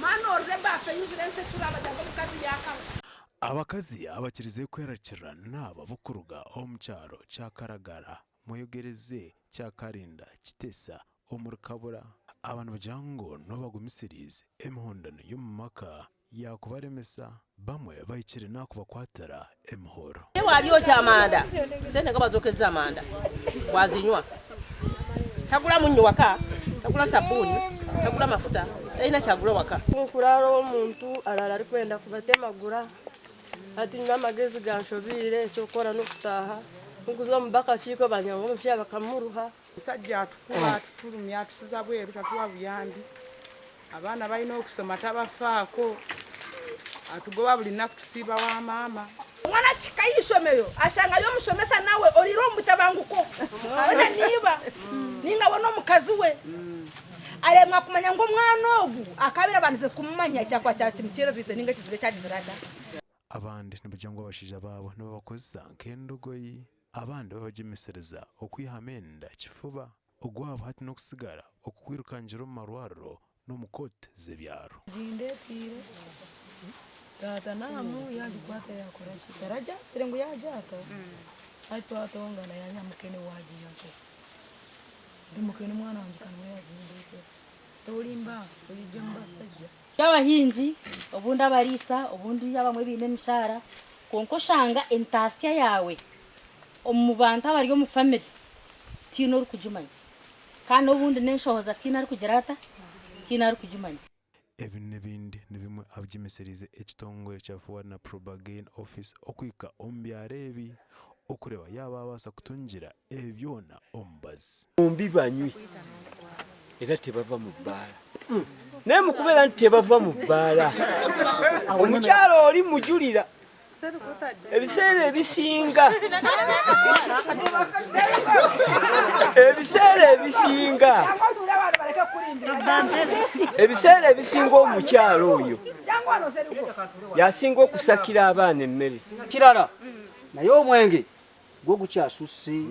Mwana orire ebaafu eyijure ensi ekiro bagira ngu omukazi yaakaba. Abakazi abakirize kwerakirira n'abo ab'okuruga omu kyaro kya Karagara, Mweyogereze, Kyakarinda, Kitesa omuri Kabura. Aba nibagira ngu n'obu bagumisiriize emihondano y'omu maka yaakubaremesa, bamwe bahikire n'ahakubakwatira emihoro. Waryokya amanda, sente nga bazokeza amanda, wazinywa. Tagura munyu waka, tagura sabuuni, tagura mafuta, talina kyagura waka. Ku nkuraara ow'omuntu araara arikwenda kubatemagura, hati nyowe amagezi ganshobeire, eky'okukora n'okutaaha, ku nkuza omu b'akakiiko bangira ngu omushaija bakamuruha. Omusajja atukuba, atufurumya, atusuza bweru tatuwa buyambi, abaana balina okusoma tabafaako, atugoba buli naku tusiiba wa maama. Omwana akihika aha ishomero ashangayo omushomesa nawe oriire omu butabanguko hoona n'iba ninga we n'omukazi we. Aremwa kumanya ngu omwana ogu akaabaire abandize kumumanya ekyakuba kyakimukyererize ninga ekizibu eki agizire ata. Abandi nibagira ngu abashaija baabo nibabakozesa nk'endogoyi, abandi babagyemesereza okwihamu enda kifuba. Ogwabo hati n'okusigara okukwirukangira omu marwariro n'omu kooti z'ebyaro. Gindeeteire taata naamu yaagikwata yaakora ki taragyasire ngu yaagyata hati twatongana yaanyiha mukene waagiiha nkahi ndi mukene omwana wangye ka niwe yaagindeetera torimba oije omu basajja. Abahingi, obundi abariisa, obundi abamwe baine emishaara, kwonka oshanga entaasya yaawe omu bantu abari omu famire tihaine orikugimanya. Kandi obundi n'enshohoza tihaine arikugira ata? Tihaine arikugimanya. Ebi n'ebindi ni bimwe aha bigyemesereize ekitongore kya Forward na Pro-Bargain Office okuhika omu byaro ebi okureeba yaaba baabaasa kutungira ebi byona omubazi. Bombi banywi era tebava mu bbaala. Naye mu kubeera nti tebava mu bbaala, omukyala oli mujulira ebiseera ebisinga ebiseera ebisinga ebiseera ebisinga omukyala oyo yasinga okusakira abaana emmere. Kirala naye omwenge gwo gukyasusse.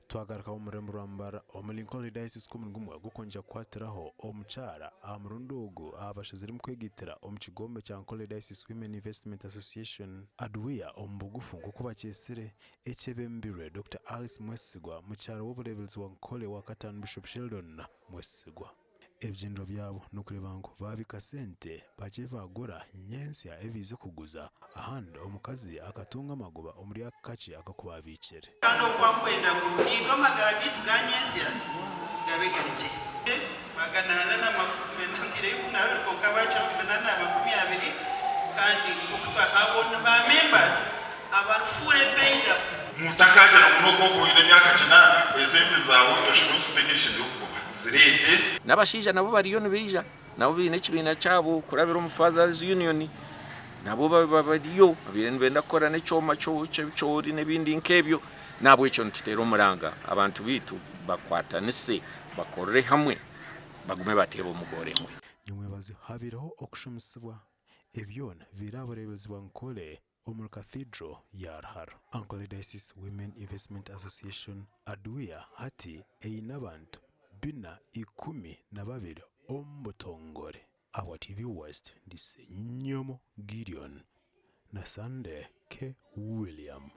Twagaruka omu rurembo rwa Mbarara omuri Nkole Diocese ku omurimo gumwe gw'okwongyera kukwatiraho omukyara aha murundi ogu aha bashaziremu kwegaitira omu kigombe kya Nkole Diocese Women Investment Association, ADWIA, omu bugufu nk'oku bakyetsire, ekyebembirwe Dokita Alice Mwesigwa mukyara w'obureeberezi wa Nkole wa kataano Bishop Sheldon Mwesigwa. Ebigyendererwa byabo n'okureeba ngu baabiika sente bagye baagura nyentsya ebi baija kuguza ahandi omukazi akatunga amagoba omuri ako kakye aku baabiikire. Kandi okuba nkwenda ngu naitwe amagara gaitu ga nyentsya gabe gari gye. 812 kwonka baakira 820 kandi nk'oku twa abo ni ba members abari fully paid up. Mutakagira ngu n'oku okuba oine emyaka kinaana, esente zaawe toshemereire kuziteeka eishemereire kukuba. Zireete. N'abashaija nabo bariyo nibaija, nabo baine ekibiina kyabo kurabira omu Fathers Union, nabo bariyo babaire nibenda kukora n'ekyoma ky'ebicoori n'ebindi nk'ebyo. N'ahabw'ekyo nituteera omuranga abantu baitu bakwatanise, bakorere hamwe, bagume bateebe omugoore emwe. Nyomwebazo habaireho okushomisibwa. Ebi byona biri aha bureeberezi bwa Nkole omuri Cathedral ya Ruharo. Ankole Diocese Women Investment Association, ADWIA, hati eine abantu bina 12 omu butongore. Ahabwa TV West, ndi Ssenyomo Gideon na Sunday K. William.